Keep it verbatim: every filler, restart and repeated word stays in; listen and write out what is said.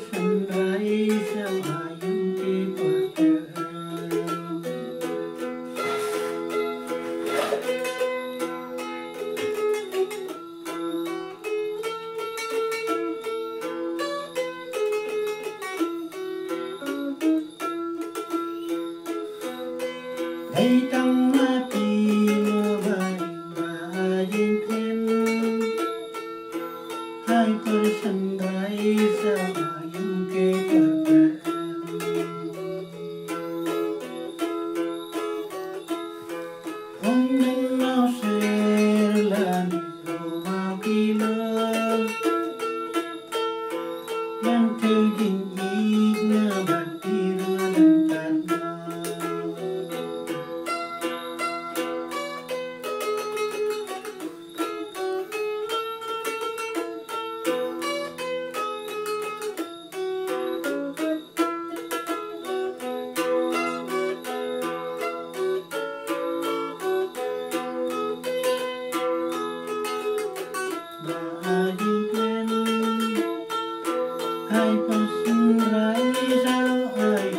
Sunrise, I am keeper. Hei tang ma phi mo ba ïing ba jingkren. Hai por sunrise, ïing ke por. Hong dang nau ser lan ro mau kilo. Lan tu jing ik na ban ti ro dan tan na. Ba a jingkren, hai pasin rai sao ai.